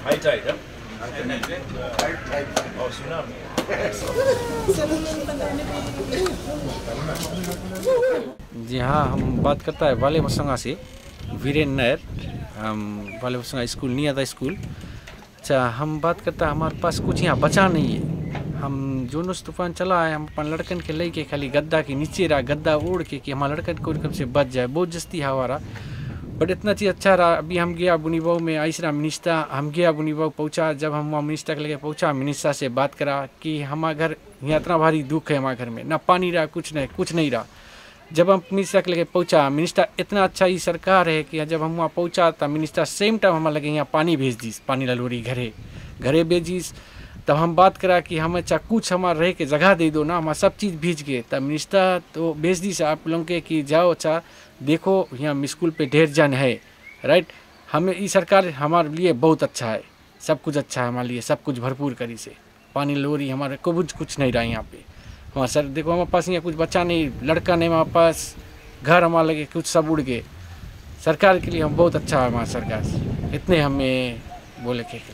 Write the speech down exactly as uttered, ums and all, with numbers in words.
High tide, huh? Oh, tsunami. जी हाँ, हम बात करता है वाले बसंगा से, वीरेन नायर। हम वाले बसंगा स्कूल, नियादा स्कूल। अच्छा, हम बात करता है, हमारे पास कुछ यहाँ बचा नहीं है। हम जोनुस तूफान चला है, हम अपन लड़कन के लेके खाली गद्दा के नीचे रहा, गद्दा ओढ़ के कि हमारे लड़कन को कम से बच जाए, बहुत जस्ती हवा रहा। But इतना चीज अच्छा रहा, अभी हम गया बुनीबाव में, आइस रहा मिनिस्टर, हम गया बुनीबाव पहुँचा, जब हम वहाँ मिनिस्टर के लेके पहुँचा, मिनिस्टर से बात करा कि हमारे घर यहाँ इतना भारी दुख है, हमारे घर में ना पानी रहा, कुछ नहीं, कुछ नहीं रहा। जब हम मिनिस्टर के लगे पहुँचा, मिनिस्टर इतना अच्छा ही सरकार है कि जब हम वहाँ पहुँचा, त मिनिस्टर same time हमारे लगे यहाँ पानी भेज दीस, पानी ललोरी घरे, घरे भेजीस। तब हम बात करा कि हम अच्छा कुछ हमारे रहे के जगह दे दो ना, हमारा सब चीज भीज गए। तब मिनिस्टर तो भेज दीस आप लोग के कि जाओ अच्छा देखो, यहाँ स्कूल पे ढेर जन है, right? हमें, ई सरकार हमारे लिए बहुत अच्छा है, सब कुछ अच्छा है हमारे लिए, सब कुछ भरपूर करी से। पानी लोरी हमारे को कुछ, कुछ नहीं रहा यहाँ पे। हमारे सर, देखो, हमारे पास यहाँ कुछ बचा नहीं, लड़का नहीं हमारे पास, घर हमारे लगे कुछ सब उड़ गए। सरकार के लिए हम बहुत अच्छा है हमारे सरकार से, इतने हमें बोले के लिए।